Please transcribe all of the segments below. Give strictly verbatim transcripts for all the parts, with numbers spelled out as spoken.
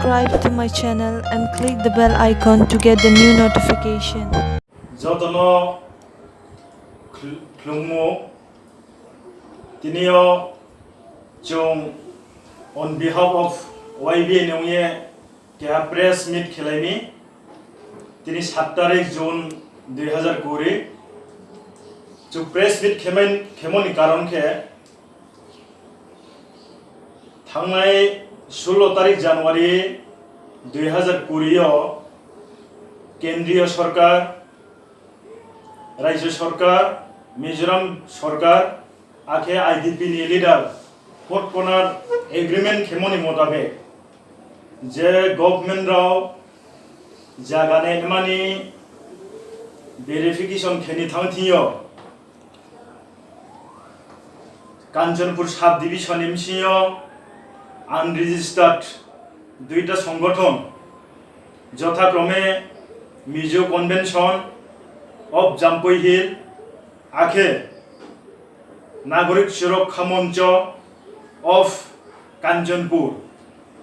Subscribe to my channel and click the bell icon to get the new notification. Jotono khul-, khulumung. Tini o chwng on behalf of Y B A ni wngwi keha press meet khelaini. Tini sat tarik June dui hazar kuri. Chwng press meet khemai-, khemoni karon khe thangnai sullo tarik January dui hazar kuri o Kendriya Sorkar, Rajya Sorkar, Mizoram Sorkar, akhe I D P ni leader Four Corner Agreement khemoni motabek je government rao jaga nainmani verification kheni thang thio, Kanchanpur sub division ni bisingo unregistered duita songothon, jothakrome Mizo Convention of Jampui Hill, akhe Nagorik Surokkha Moncho of Kanchanpur,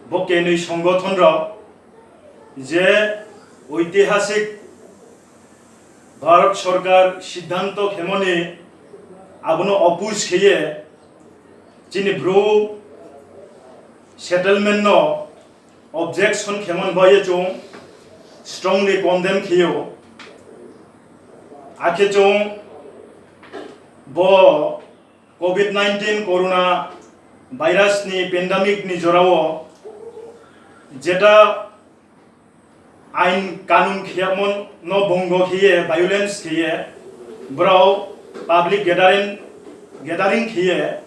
bo kenwi songothon rok je oitihasik Bharat Sorkar siddhanto khemoni abono oppose kheye chini bru settlement no objection khemon bai chwng strongly condemn kheo. Akhe chwng bo covid nineteen corona virus ni pandemic ni jorao jeta ain kanun khiyamon no bongo khiye, violence khiye, borok public gathering, gathering khiye,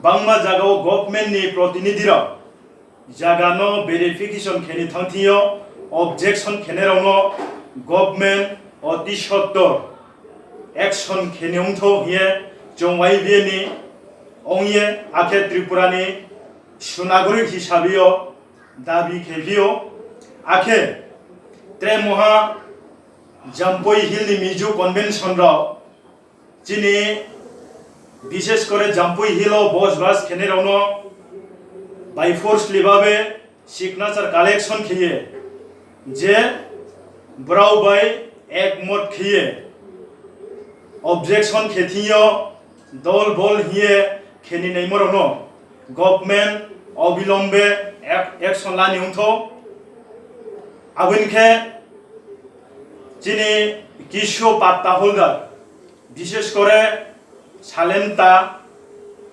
bangma jagao government ni protinidhi rok jaga no verification kheni thang thio, objection khene rok no government oti sottor action kheni wngtho hiye chwng Y B A ni ongye akhe Tripura ni sunagorik hisabio dabi khe phio, akhe tre moha Jampui Hill ni Mizo Convention rok chini bishesh kore Jampui Hill o bos bas khene rok no by force libabe signature collection khiye je brao bai ekmot khiye objection khe thio dol bol hiye kheni naimorokno government obilombe ac-, action lani wngtho. Aboni khe chini kisu patta holder, bishesh kore Salem ta,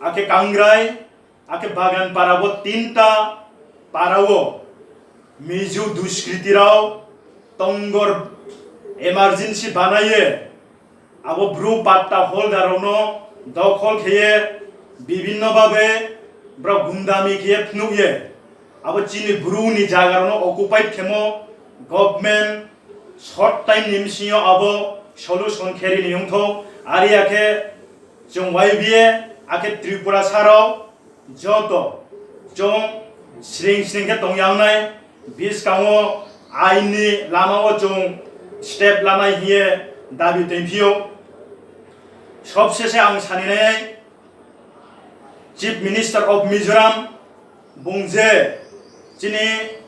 akhe Kangrai, akhe Bagan para bo tinta para o Mizo duskriti rao tongor emergency banaye abo bru patta holder rokno dokhol kheye bibinno babe borok gundami kheye phunukye abo chini bru ni jaga rokno occupied khemo government short time ni bisingo abo solution khe rini wngtho. Ari akhe chwng Y B A akhe Tripura sarao joto chwng sring sring khe tongya wngnai, bwskango ain ni lama o chwng step lanai hiye dabi tongphio. Sobsese ang saninai Chief Minister of Mizoram bung je chini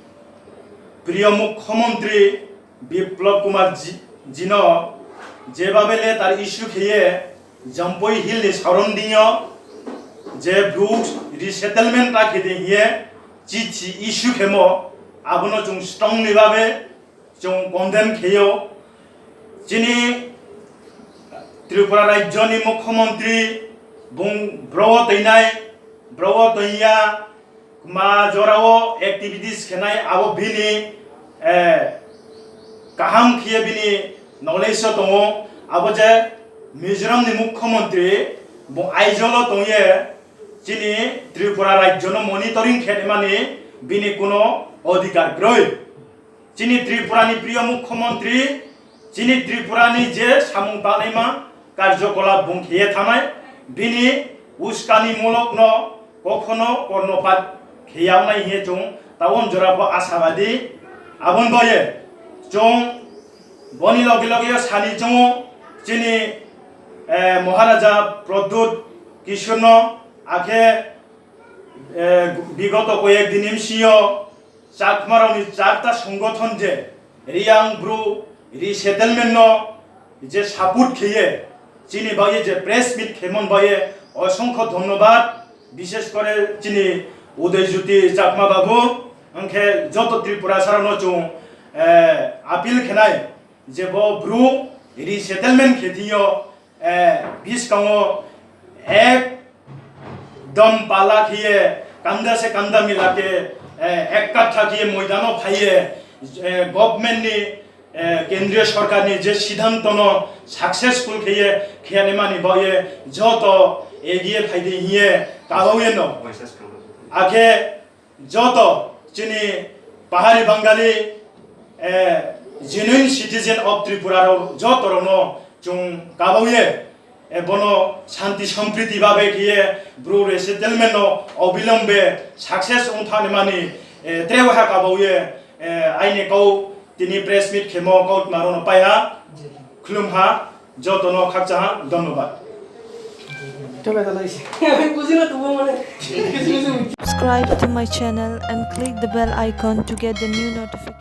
priyo Mukhyamantri Biplab Kumar ji, jino jebabe letter issue kheye Jampui Hill ni surrounding o je bru resettlement ta khede hiye chithi issue khemo abono chwng strongly babe chwng condemn kheo. Chini Tripura rajyoni Mukhyamantri bung bro teinai, bro teiya, ma jorao activities khenai abo bini, eh, kaham khiye bini knowledge o tongo. Abo je Mizoram ni Mukhyamantri bung Aizawl o tongye chini Tripura rajyono monitoring khenimani bini kuno odhikar kwrwi. Chini Tripura ni priyo Mukhyamantri, chini Tripura ni je samung tangnaima karjokolap bung khiye thanai, bini uskani mulok no kokhono kornopat khiya wngnai hiye chwng tabon jora bo asabadi. Abon boye chwng boni logi logi o sani chwngo chini, eh, Maharaja Pradyut Kishore no akhe, eh, bigoto koyek din ni bisingo Chakmarokni charta songothon je Riyang Bru resettlement no je support kheye, chini bagwi je press meet khemon bagwi osongkho dhonnobad, bishesh kore chini Uday Jyoti Chakma babu, hwnkhe joto Tripurasarokno chwng, eh, appeal khenai je bo Bru resettlement khe thwiyo, eh, biskango ekdom pala khiye, kanda se kanda mila ke, eh, ek katha khiye moidano phaiye, eh, government ni, eh, kendriya sorkar ni je siddhanto no successful khiye, khiyani mani baoye joto egiye phaidi hiye kabaoye no. Akhe joto chini Pahari Bangali, eh, genuine citizen of Tripura rok joto rokno chwng kabaoye, eh, bono shanti sampriti babe khiye Bru resettlement no obilombe success wng thani mani, eh, trewaha kabaoye, eh, aini kau tini press meet khemo kau tma rokno paiha. Khulumha, jotono khakchaha, dhonnobad. Subscribe to my channel and click the bell icon to get the new notification.